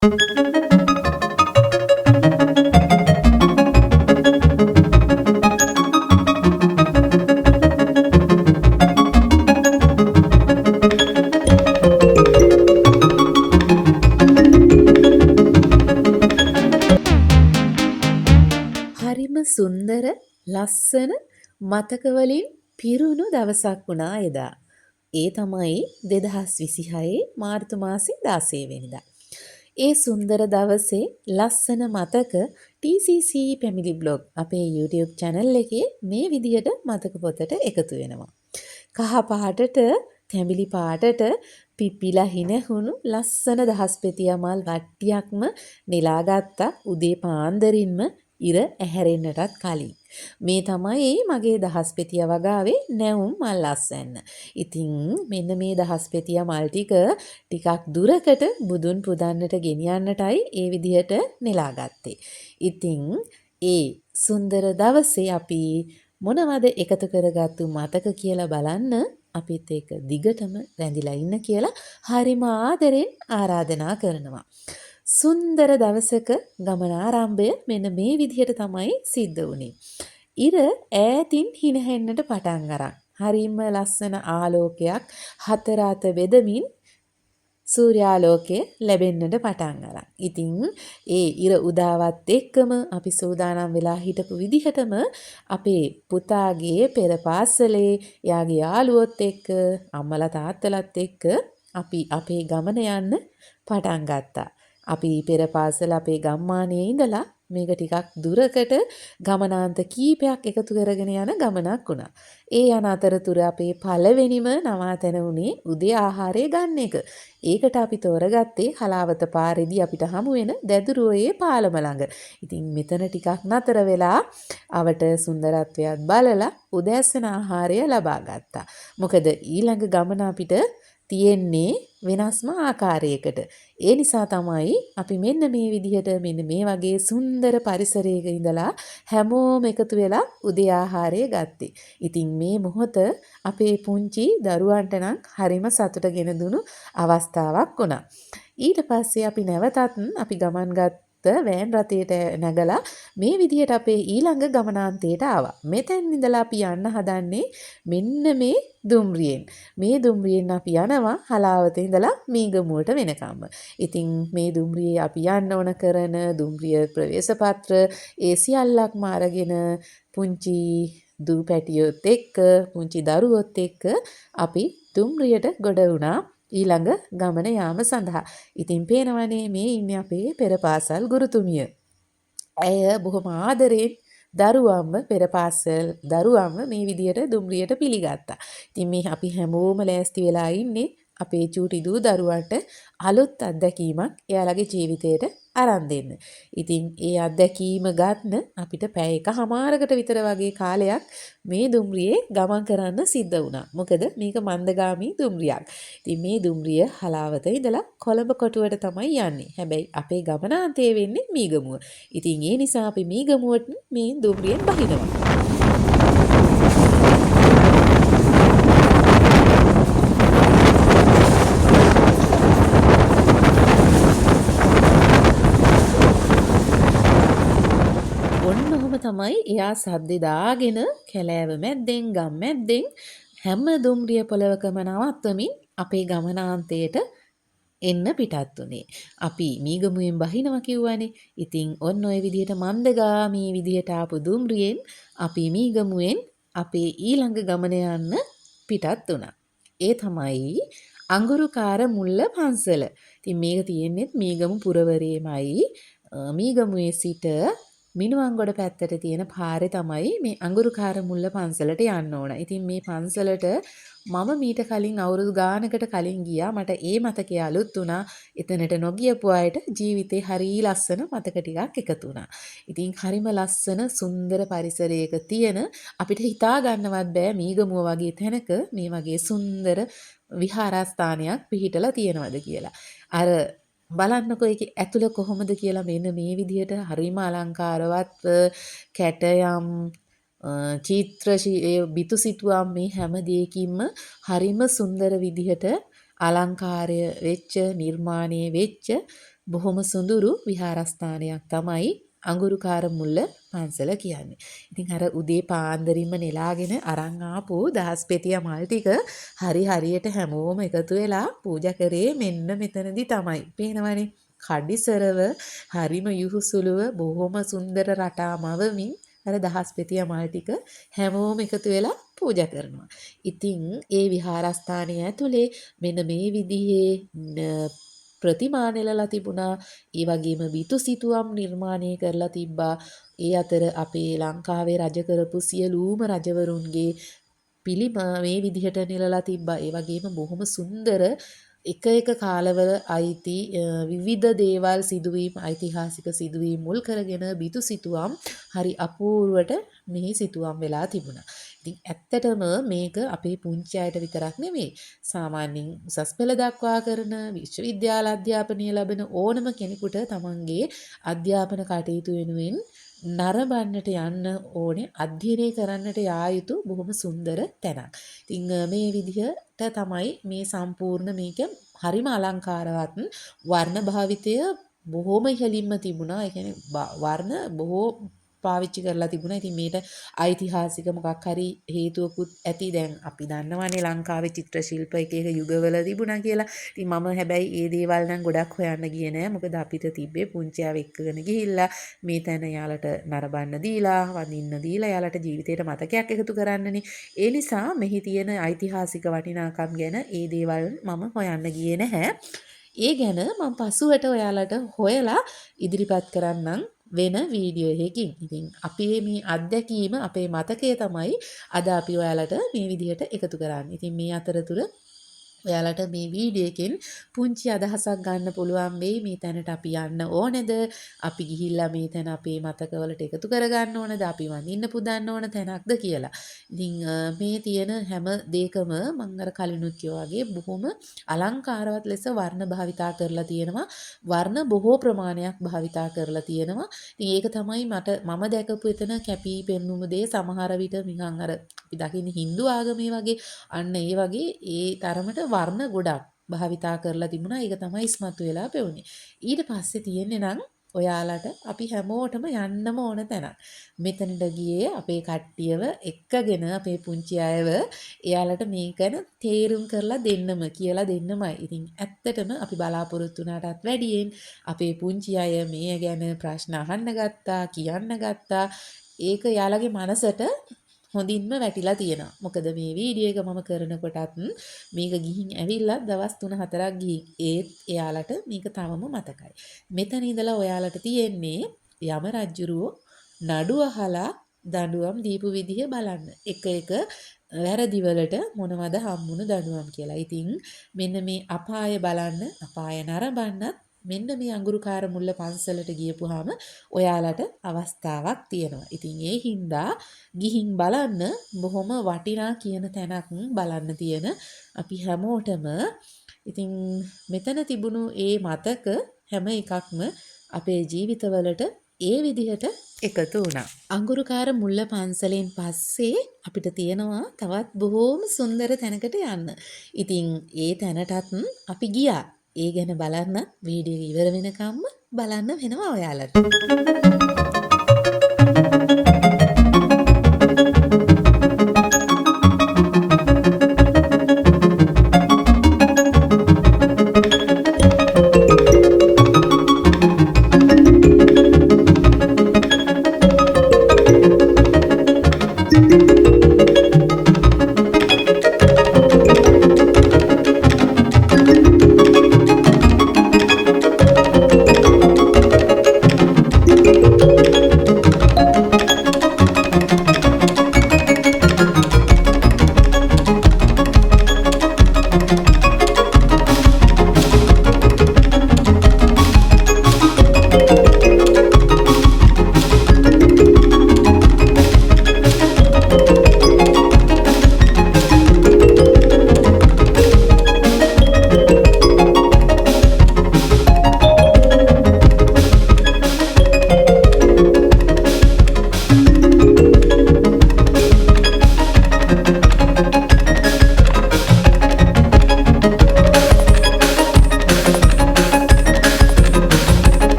හරිම සුන්දර ලස්සන මතක වලින් පිරුණු දවසක් වුණා එදා. ඒ තමයි 2026 මාර්තු මාසේ 16 වෙනිදා. ඒ සුන්දර දවසේ ලස්සන මතක TCC Family Blog අපේ YouTube channel එකේ මේ විදිහට මතක පොතට එකතු වෙනවා. කහ පාටට තැඹිලි පාටට පිපිලා හිනහුණු ලස්සන දහස්පෙතියා මල් වට්ටියක්ම නෙලාගත්තා උදේ පාන්දරින්ම ඉර ඇහැරෙන්නටත් කලින්. මේ තමයි මගේ දහස්පෙතිය වගාවේ නැවුම් මල් අස්වැන්න. ඉතින් මෙන්න මේ දහස්පෙතිය මල් ටික ටිකක් දුරකට බුදුන් පුදන්නට ගෙනියන්නටයි ඒ විදිහට නෙලාගත්තේ. ඉතින් ඒ සුන්දර දවසේ අපි මොනවද එකතු කරගත්තු මතක කියලා බලන්න අපිත් එක්ක දිගටම රැඳිලා ඉන්න කියලා හරිම ආදරෙන් ආරාධනා කරනවා. සුන්දර දවසක ගමනාරම්භය මෙන්න මේ විදිහට තමයි සිද්ධ වුණේ. ඉර ඈතින් හිනහෙන්නට පටන් අරන්. හරිම ලස්සන ආලෝකයක් හතර අත බෙදමින් සූර්යාලෝකය ලැබෙන්නට පටන් අරන්. ඉතින් ඒ ඉර උදාවත් එක්කම අපි සූදානම් වෙලා හිටපු විදිහටම අපේ පුතාගේ පෙර පාසලේ එයාගේ යාළුවොත් එක්ක අම්මලා තාත්තලාත් එක්ක අපි අපේ ගමන යන්න පටන් ගත්තා. අපි පෙර පාසල අපේ ගම්මානයේ ඉඳලා මේක ටිකක් දුරකට ගමනාන්ත කීපයක් එකතු කරගෙන යන ගමනක් වුණා. ඒ යන අතරතුර අපේ පළවෙනිම නවාතැන වුණේ උදේ ආහාරය ගන්න එක. ඒකට අපි තෝරගත්තේ හලාවත පාරේදී අපිට හමු වෙන දැදුරුවේ පාලම ළඟ. ඉතින් මෙතන ටිකක් නතර වෙලා අවට සුන්දරත්වයත් බලලා උදෑසන ආහාරය ලබා ගත්තා. මොකද ඊළඟ ගමන අපිට තියෙන්නේ වෙනස්ම ආකාරයකට. ඒ නිසා තමයි අපි මෙන්න මේ විදිහට මෙන්න මේ වගේ සුන්දර පරිසරයක ඉඳලා හැමෝම එකතු වෙලා උදේ ආහාරය ගත්තේ. ඉතින් මේ මොහොත අපේ පුංචි දරුවන්ට නම් හරිම සතුට ගෙන දුණු අවස්ථාවක් වුණා. ඊට පස්සේ අපි නැවතත් අපි ගමන් ගත්ත වෑන් රථයට නැගලා මේ විදිහට අපේ ඊළඟ ගමනාන්තයට ආවා. මෙතෙන් ඉඳලා අපි යන්න හදන්නේ මෙන්න මේ දුම්රියෙන්. මේ දුම්රියෙන් අපි යනවා හලාවත ඉඳලා මීගමුවට වෙනකම්ම. ඉතින් මේ දුම්රියේ අපි යන්න ඕන කරන දුම්රිය ප්‍රවේශ පත්‍ර ඒ සියල්ලක්ම අරගෙන පුංචි දූ පැටියොත් එක්ක පුංචි දරුවොත් එක්ක අපි දුම්රියට ගොඩ වුණා. ඊළඟ ගමන යාම සඳහා. ඉතින් පේනවනේ මේ ඉන්නේ අපේ පෙර පාසල් ගුරුතුමිය. ඇය බොහොම ආදරෙන් දරුවන්ව පෙර පාසල් දරුවන්ව මේ විදියට දුම්රියට පිළිගත්තා. ඉතින් මේ අපි හැමෝම ලෑස්ති වෙලා ඉන්නේ අපේ චූටි දූ දරුවන්ට අලුත් අත්දැකීමක් එයාලගේ ජීවිතේට අරන් දෙන්න. ඉතින් ඒ අත්දැකීම ගන්න අපිට පැය එකහමාරකට විතර වගේ කාලයක් මේ දුම්රියේ ගමන් කරන්න සිද්ධ වුණා. මොකද මේක මන්දගාමී දුම්රියක්. ඉතින් මේ දුම්රිය හලාවත ඉඳලා කොළඹ කොටුවට තමයි යන්නේ. හැබැයි අපේ ගමනාන්තය වෙන්නේ මීගමුව. ඉතින් ඒ නිසා අපි මීගමුවට මේ දුම්රියෙන් බහිනවා. තමයි එයා සද්දේ දාගෙන කැලෑව මැද්දෙන් ගම් මැද්දෙන් හැම දුම්රිය පොළවකම නවත්වමින් අපේ ගමනාන්තයට එන්න පිටත් වුණේ. අපි මීගමුවෙන් බහිනවා කිව්වනේ. ඉතින් ඔන්න ඔය විදිහට මන්දගාමී විදිහට ආපු දුම්රියෙන් අපි මීගමුවෙන් අපේ ඊළඟ ගමන යන්න පිටත් වුණා. ඒ තමයි අඟුරුකාර මුල්ල පන්සල. ඉතින් මේක තියෙන්නේ මීගමු පුරවරයේමයි. මීගමුවේ සිට මිනුවන්ගොඩ පැත්තට තියෙන පාරේ තමයි මේ අඟුරුකාර මුල්ල පන්සලට යන්න ඕන. ඉතින් මේ පන්සලට මම මීට කලින් අවුරුදු ගානකට කලින් ගියා. මට ඒ මතකය අලුත් වුණා. එතනට නොගියපු අයට ජීවිතේ හරි ලස්සන මතක ටිකක් එකතු වුණා. ඉතින් හරිම ලස්සන සුන්දර පරිසරයක තියෙන අපිට හිතා ගන්නවත් බෑ මීගමුව වගේ තැනක මේ වගේ සුන්දර විහාරස්ථානයක් පිහිටලා තියෙනවද කියලා. අර බලන්නකෝ ඒකේ ඇතුළ කොහොමද කියලා මෙන්න මේ විදිහට හරිම අලංකාරවත්ව කැටයම් චිත්‍ර ඒ බිතු සිතුවම් මේ හැම දෙයකින්ම හරිම සුන්දර විදිහට අලංකාරය වෙච්ච නිර්මාණය වෙච්ච බොහොම සුඳුරු විහාරස්ථානයක් තමයි අඟුරුකාර මුල්ල පන්සල කියන්නේ. ඉතින් අර උදේ පාන්දරින්ම නෙලාගෙන අරන් ආපු දහස් පෙතිය මල් ටික හරි හරියට හැමෝම එකතු වෙලා පූජා කරේ මෙන්න මෙතනදි තමයි. පේනවනේ. කඩිසරව හරිම යුහුසුලුව බොහොම සුන්දර රටා මවමින් අර දහස් පෙතිය මල් ටික හැමෝම එකතු වෙලා පූජා කරනවා. ඉතින් ඒ විහාරස්ථානය ඇතුලේ මෙන්න මේ විදිහේ ප්‍රතිමා නෙලලා තිබුණා. ඒ වගේම බිතු සිතුවම් නිර්මාණය කරලා තිබ්බා. ඒ අතර අපේ ලංකාවේ රජ කරපු සියලුම රජවරුන්ගේ පිළිම මේ විදිහට නෙලලා තිබ්බා. ඒ වගේම බොහොම සුන්දර එක එක කාලවල අයිති විවිධ දේවල් සිදුවීම් ඓතිහාසික සිදුවීම් මුල් කරගෙන බිතු සිතුවම් හරි අපූර්වට මෙහි සිතුවම් වෙලා තිබුණා. ඉතින් ඇත්තටම මේක අපේ පුංචි අයට විතරක් නෙමෙයි. සාමාන්‍යයෙන් උසස් පෙළ දක්වා කරන විශ්වවිද්‍යාල අධ්‍යාපනය ලබන ඕනම කෙනෙකුට තමන්ගේ අධ්‍යාපන කටයුතු වෙනුවෙන් නරඹන්නට යන්න ඕනේ, අධ්‍යයනය කරන්නට යා යුතු බොහොම සුන්දර තැනක්. ඉතින් මේ විදිහට තමයි මේ සම්පූර්ණ මේක හරිම අලංකාරවත් වර්ණ භාවිතය බොහොම ඉහළින්ම තිබුණා. ඒ කියන්නේ වර්ණ බොහෝ පාවිච්චි කරලා තිබුණා. ඉතින් මේට ඓතිහාසික මොකක් හරි හේතුවකුත් ඇති. දැන් අපි දන්නවනේ ලංකාවේ චිත්‍ර ශිල්ප එක එක යුගවල තිබුණා කියලා. ඉතින් මම හැබැයි ඒ දේවල් නම් ගොඩක් හොයන්න ගියේ නෑ. මොකද අපිට තිබ්බේ පුංචි අයව එක්කගෙන ගිහිල්ලා මේ තැන යාලට නරඹන්න දීලා, වඳින්න දීලා යාලට ජීවිතේට මතකයක් එකතු කරන්නනේ. ඒ නිසා මෙහි තියෙන ඓතිහාසික වටිනාකම් ගැන ඒ දේවල් මම හොයන්න ගියේ නැහැ. ඒ ගැන මම පසුවට ඔයාලට හොයලා ඉදිරිපත් කරන්නම් වෙන වීඩියෝ එකකින්. ඉතින් අපේ මේ අත්දැකීම අපේ මතකය තමයි අද අපි ඔයාලට මේ විදිහට එකතු කරන්නේ. ඉතින් මේ අතරතුර ඔයාලට මේ වීඩියෝ එකෙන් පුංචි අදහසක් ගන්න පුළුවන් වෙයි මේ තැනට අපි යන්න ඕනේද? අපි ගිහිල්ලා මේ තැන අපේ මතකවලට එකතු කරගන්න ඕනේද? අපි වඳින්න පුදන්න ඕන තැනක්ද කියලා. ඉතින් මේ තියෙන හැම දෙයකම මං අර කලිනුත් කිව්වා වගේ බොහොම අලංකාරවත් ලෙස වර්ණ භාවිතා කරලා තියෙනවා. වර්ණ බොහෝ ප්‍රමාණයක් භාවිතා කරලා තියෙනවා. ඉතින් ඒක තමයි මම දැකපු එතන කැපී පෙනුණු දේ. සමහර විට නිකන් අර අපි දකින්නේ හින්දු ආගමේ වගේ අන්න ඒ වගේ ඒ තරමට වර්ණ ගොඩක් භාවිතා කරලා තිබුණා. ඒක තමයි ඉස්මතු වෙලා පෙවුනේ. ඊට පස්සේ තියෙන්නේ නම් ඔයාලට අපි හැමෝටම යන්නම ඕන තැනක්. මෙතනට ගියේ අපේ කට්ටියව එක්කගෙන අපේ පුංචි අයව එයාලට මේක ගැන තේරුම් කරලා දෙන්නම කියලා දෙන්නමයි. ඉතින් ඇත්තටම අපි බලාපොරොත්තු වුණාටත් වැඩියෙන් අපේ පුංචි අය මේ ගැන ප්‍රශ්න අහන්න ගත්තා, කියන්න ගත්තා. ඒක එයාලගේ මනසට හොඳින්ම වැටිලා තියෙනවා. මොකද මේ වීඩියෝ එක මම කරනකොටත් මේක ගිහින් ඇවිල්ලා දවස් 3-4ක් ගිහින් ඒත් එයාලට මේක තවම මතකයි. මෙතන ඉඳලා ඔයාලට තියෙන්නේ යම රජුරුවෝ නඩු අහලා දඬුවම් දීපු විදිහ බලන්න. එක එක වැරදි වලට මොනවද හම්බුණු දඬුවම් කියලා. ඉතින් මෙන්න මේ අපාය බලන්න, අපාය නරඹන්නත් මෙන්න මේ අඟුරුකාර මුල්ල පන්සලට ගියපුවාම ඔයාලට අවස්ථාවක් තියෙනවා. ඉතින් ඒ හින්දා ගිහින් බලන්න බොහොම වටිනා කියන තැනක් බලන්න තියෙන අපි හැමෝටම. ඉතින් මෙතන තිබුණු ඒ මතක හැම එකක්ම අපේ ජීවිතවලට ඒ විදිහට එකතු වුණා. අඟුරුකාර මුල්ල පන්සලෙන් පස්සේ අපිට තියෙනවා තවත් බොහෝම සුන්දර තැනකට යන්න. ඉතින් ඒ තැනටත් අපි ගියා. ඒ ගැන බලන්න වීඩියෝ ඉවර වෙනකම්ම බලන්න වෙනවා ඔයාලට.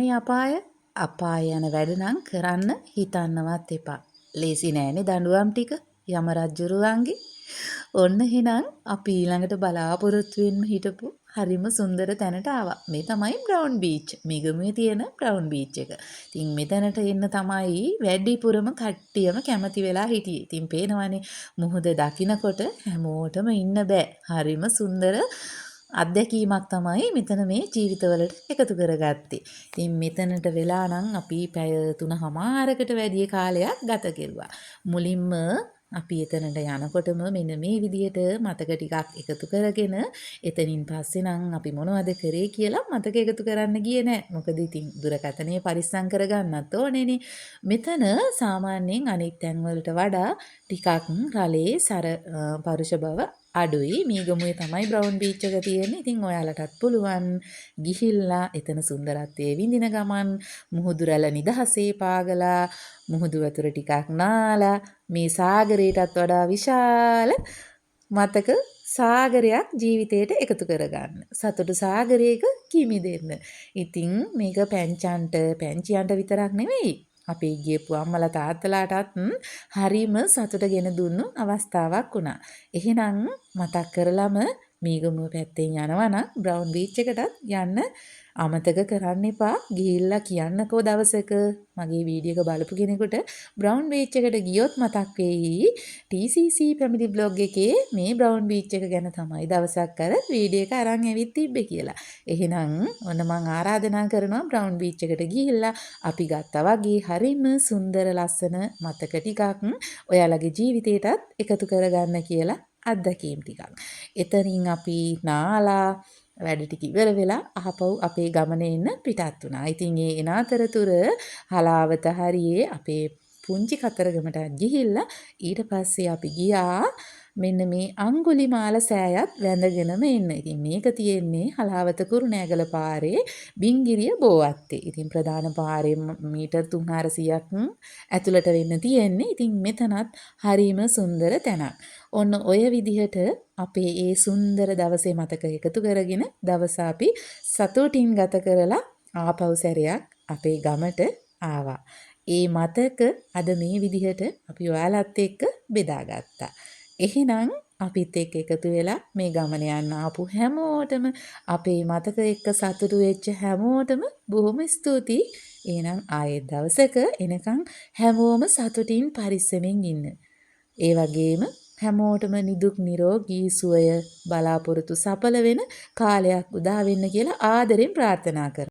දන්නවනේ අපාය. අපාය යන වැඩ නම් කරන්න හිතන්නවත් එපා. ලේසි නෑනේ දඬුවම් ටික යම රජ්ජුරුවන්ගේ. ඔන්න එහෙනම් අපි ඊළඟට බලාපොරොත්තු වෙන්න හිටපු හරිම සුන්දර තැනට ආවා. මේ තමයි බ්‍රවුන් බීච්. මීගමුවේ තියෙන බ්‍රවුන් බීච් එක. ඉතින් මෙතනට එන්න තමයි වැඩිපුරම කට්ටියම කැමති වෙලා හිටියේ. ඉතින් පේනවනේ මුහුද දකින්නකොට හැමෝටම ඉන්න බෑ. හරිම සුන්දර අත්දැකීමක් තමයි මෙතන මේ ජීවිතවලට එකතු කරගත්තේ. ඉතින් මෙතනට වෙලා නම් අපි පැය 3.5කට වැඩි කාලයක් ගත කෙරුවා. මුලින්ම අපි එතනට යනකොටම මෙන්න මේ විදිහට මතක ටිකක් එකතු කරගෙන එතනින් පස්සේ නම් අපි මොනවද කරේ කියලා මතක එකතු කරන්න ගියේ නෑ. මොකද ඉතින් දුරකථනය පරිස්සම් කරගන්නත් ඕනේනේ. මෙතන සාමාන්‍යයෙන් අනිත් තැන් වලට වඩා ටිකක් රළේ සර පරුෂ බව අඩුයි. මීගමුවේ තමයි බ්‍රවුන් බීච් එක තියෙන්නේ. ඉතින් ඔයාලටත් පුළුවන් ගිහිල්ලා එතන සුන්දරත්වයේ විඳින ගමන් මුහුදු රැළ නිදහසේ පාගලා මුහුදු වතුර ටිකක් නාලා මේ සාගරයටත් වඩා විශාල මතක සාගරයක් ජීවිතයට එකතු කරගන්න. සතුටු සාගරයක කිමිදෙන්න. ඉතින් මේක පැංචන්ට පැංචියන්ට විතරක් නෙවෙයි, අපේ ගියපු අම්මලා තාත්තලාටත් හරිම සතුට ගෙන දුන්නු අවස්ථාවක් වුණා. එහෙනම් මතක් කරලම මීගමුව පැත්තෙන් යනවා නම් බ්‍රවුන් බීච් එකටත් යන්න අමතක කරන්න එපා. ගිහිල්ලා කියන්නකෝ දවසක මගේ වීඩියෝ එක බලපු කෙනෙකුට බ්‍රවුන් බීච් එකට ගියොත් මතක් වෙයි TCC family blog එකේ මේ බ්‍රවුන් බීච් එක ගැන තමයි දවසක් අර වීඩියෝ එක අරන් ඇවිත් තිබ්බේ කියලා. එහෙනම් ඔන්න මං ආරාධනා කරනවා බ්‍රවුන් බීච් එකට ගිහිල්ලා අපි ගත්තා වගේ හරිම සුන්දර ලස්සන මතක ටිකක් ඔයාලගේ ජීවිතේටත් එකතු කරගන්න කියලා, අත්දැකීම් ටිකක්. එතනින් අපි නාලා වැඩ ටික ඉවර වෙලා ආපහු අපේ ගමන එන්න පිටත් වුණා. ඉතින් ඒ එන අතරතුර හලාවත හරියේ අපේ පුංචි කතරගමට ගිහිල්ලා ඊට පස්සේ අපි ගියා මෙන්න මේ අංගුලිමාල සෑයත් වැඳගෙනම එන්න. ඉතින් මේක තියෙන්නේ හලාවත කුරුණෑගල පාරේ බිංගිරිය බෝවත්තේ. ඉතින් ප්‍රධාන පාරේ මීටර් 300-400ක් ඇතුළට වෙන්න තියෙන්නේ. ඉතින් මෙතනත් හරිම සුන්දර තැනක්. ඔන්න ඔය විදිහට අපේ ඒ සුන්දර දවසේ මතක එකතු කරගෙන දවස අපි සතුටින් ගත කරලා ආපහු සැරයක් අපේ ගමට ආවා. ඒ මතක අද මේ විදිහට අපි ඔයාලත් එක්ක බෙදාගත්තා. එහෙනම් අපිත් එක්ක එකතු වෙලා මේ ගමන යන්න ආපු හැමෝටම, අපේ මතක එක්ක සතුටු වෙච්ච හැමෝටම බොහොම ස්තුතියි. එහෙනම් ආයෙත් දවසක එනකන් හැමෝම සතුටින් පරිස්සමෙන් ඉන්න. ඒ වගේම හැමෝටම නිදුක් නිරෝගී සුවය, බලාපොරොත්තු සඵල වෙන කාලයක් උදා වෙන්න කියලා ආදරෙන් ප්‍රාර්ථනා කරනවා.